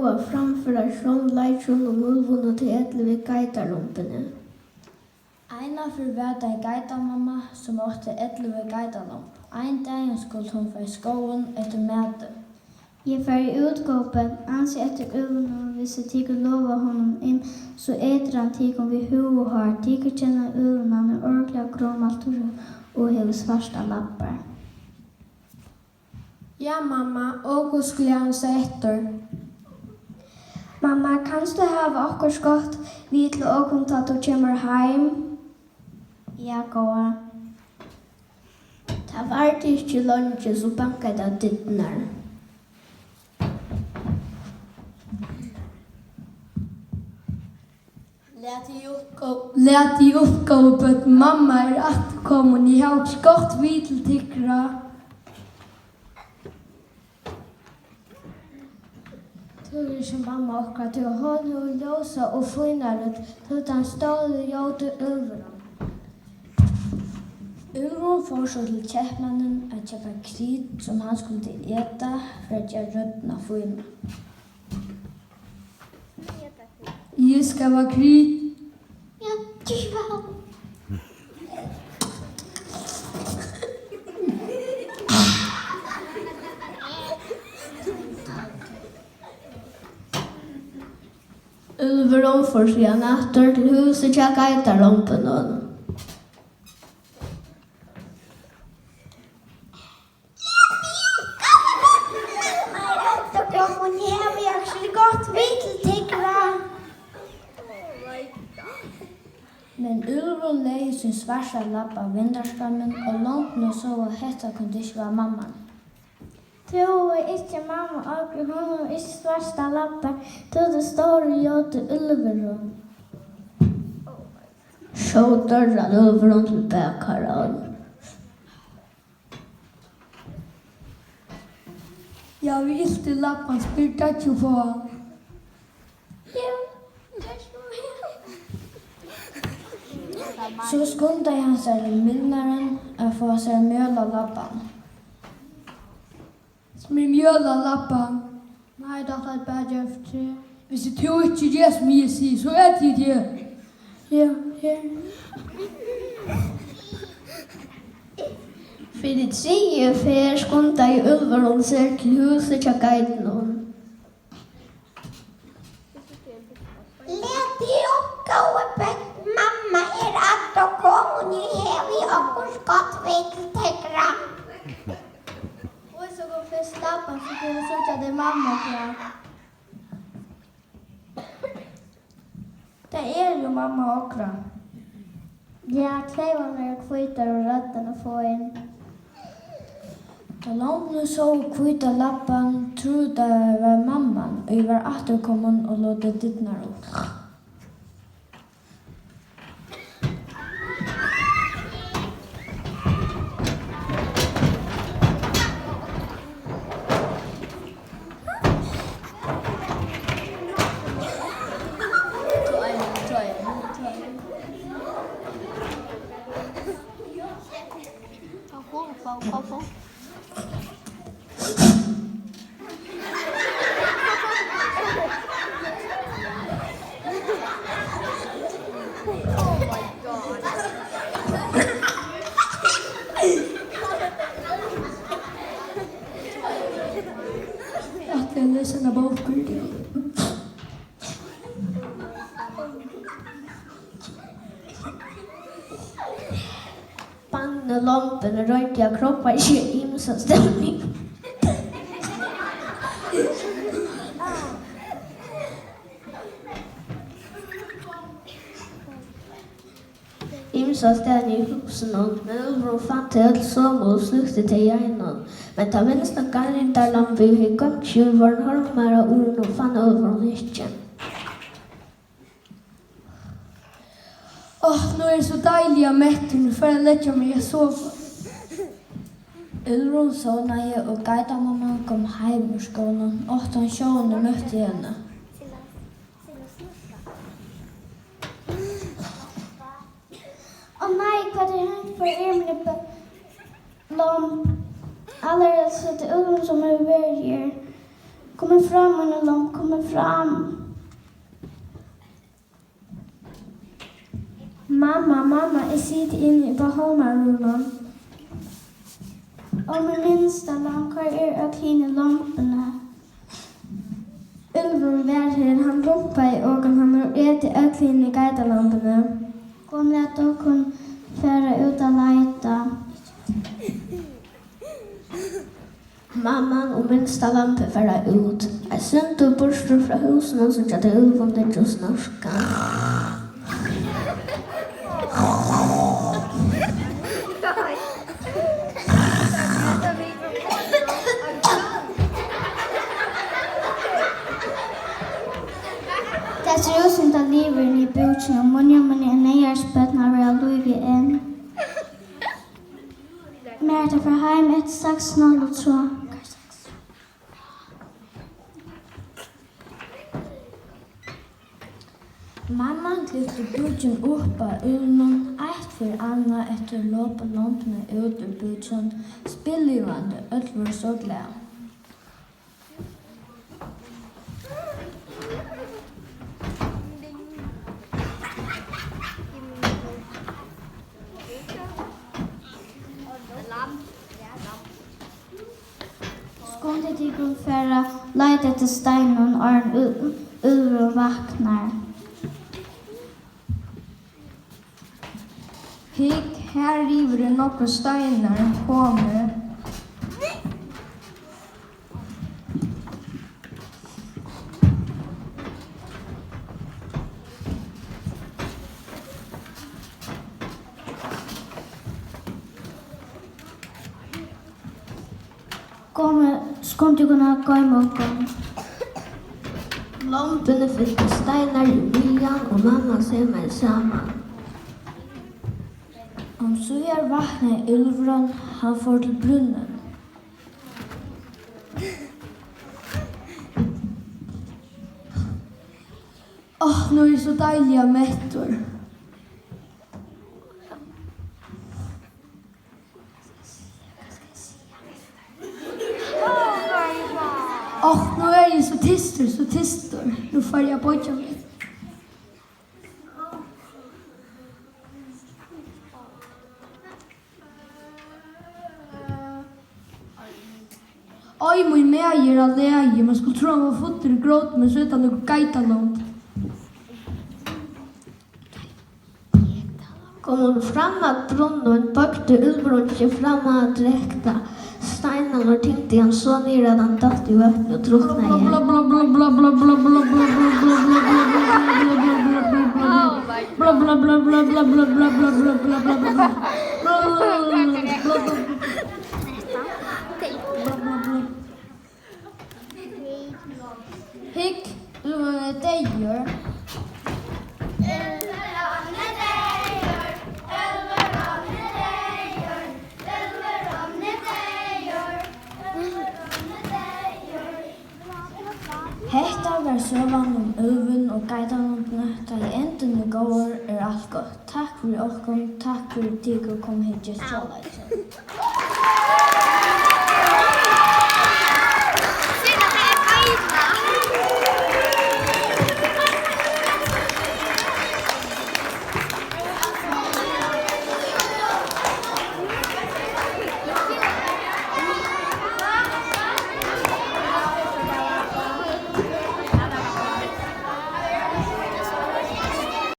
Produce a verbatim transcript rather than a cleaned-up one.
Og framføra sjónleikin um úlvin og tey ellivu geitarlombini. Einaferð var tað geitamamma, sum átti ellivu geitalomb. Ein dagin skuldi hon fara í skógin eftir mati. Eg fari út, góðu børn, ansið eftir úlvinum. Hvis tit lova honum inn, so etur hann tykkum við húð og hár. Tykur kenna úlvin, hann er ordiliga grummatur og hevur svartar labbar. Ja, mamma, okur skulu ansa eftir. Mamma, kanst tú hava okkurt gott við til okum, tá tú kemur heim? Ja, góða. Tað vardi ikki leingi, so bankaði tað á dyrnar. Latið upp, gó-, latið upp, góðu børn, mamma er aftur komin. Eg havi okkurt gott við til tykkara. Tú ert sum mamma okkara, tí hon hevur ljósa og fína rødd, tú ert tann stóri ljóti úlvurin. Úlvurin fór so til keypmannin at keypa krydd, sum hann skuldi eta fyri at gera røddina fína. Eg skal hava krydd. Ja, tú skal. Úlvurin fór síðan aftur til húsið hjá geitarlombunum. Góðu børn, eg havi okkurt gott við til tykkara. Men úlvurin legði sín svarta labba á vinderskarmin, og lombini sóu, at hetta kundi ikki vera mamman. Trúði ikki mamma okkum, hon hevur ikki svartar labbar, tú ert tann stóri ljóti úlvurin. Skjótt dørraði úlvurin til bakaran. Ja, vit ilt í labban, spyr deiggið upp á hann. Ja, tað er sum her. So skundaði hann sær til mylnaran at fáa sær mjøl á labban. Smyr mjøl á labban. Nei, tað ætlaði eg bara at gera fyri teg. Hvis tú ikki ger, sum eg sigi, so eti eg teg. Ja, ja. Fyri triðju ferð skundaði úlvurin sær til húsið hjá geitunum. Latið upp, góðu børn, mamma er aftur komin, eg havi okkurt gott við til tykkara. Vís okkum fyrst labban, so kunnu vit síggja, at tað er mamma okkara. Tað er jú mamma okra. Ja, kleyvarnar eru hvítar og røddin er fín. Tá lombini sóu hvíta labban, trúðu tey, at tað var mamman, ið var afturkomin og lotið dyrnar upp. Ætli at lesa eina bók fyri teg. Bangnu lombini royndu at krógva seg ymsastaðni. Ymsastaðni í húsinum, men úlvurin fann tey øll somul og slúkti tey í einum. Men tað minsta geitarlambið hevði goymt seg í vorðin hormar á urðini og fann úlvurin ikki. Áh, nú eri eg so deiliga mettur, nú fari eg at leggja meg at sova. Úlvurin sovnaði, og geitamamman kom heim úr skóginum, uttan sjónarmøtti henni. Ó nei, hvat er hent? Hvar eru míni bø-, lomb? Allarhelst er tað úlvurin, sum hevur verið her. Komið fram, míni lomb, komið fram. Mamma, mamma, eg siti inni í Pálmarúminum. Og mín minsta lamb, hvar eru øll hini lombini? Úlvurin var her, hann lumpaði okum, hann hevur etið øll hini geitalambini. Kom, lat okkum fara út at leita. Mamman og minsta lambið fara út. Eitt sindur burtur frá húsinum síggja tey úlvin liggja og snorka. Tað sær út, sum tað livir inni í búkinum. Munna, munna, er neyðars børn at vera á lívi enn. Mær er tað at fara heim eftir saks, nál og tráð. Mamman klipti búkin upp á úlvinum, eitt fyri annað, eftir lopu lombini út úr búkinum, spilljuvandi, øll vóru so glað. Skundið tykkum, fara at leita eftir steininum, áðrenn ú-, úlvurin vaknar. Hygg, har yviri eru nógvir steinar komnir. Komið, skundið tykkum at goyma okkum. Lombini fyltu steinar í viðan og mamman seymaði saman. Umsíðir vaknaði úlvurin, hann fór til brúnna. Áh, nú eri eg so deiliga mettur. Áh, nú eri eg so tystur, so tystur. Nú fari eg at boyggja meg. Oy, mín magi er á lagi, man skuldi trúð, hann var fullur í grót, men so er tað nøkur geitalond. Kom hon fram at brunninum, boygdi úlvurin seg fram at drekka. Steinarnir tyngdu hann so niður, at hann datt í vatnið og druknaði. Hygg, úlvurin er deyður. Hetta var søgan um úlvin og geitalondini. Tá ið endin er góður, er alt gott. Takk fyri okkum, takk fyri tykur, kom her, ger soleiðis.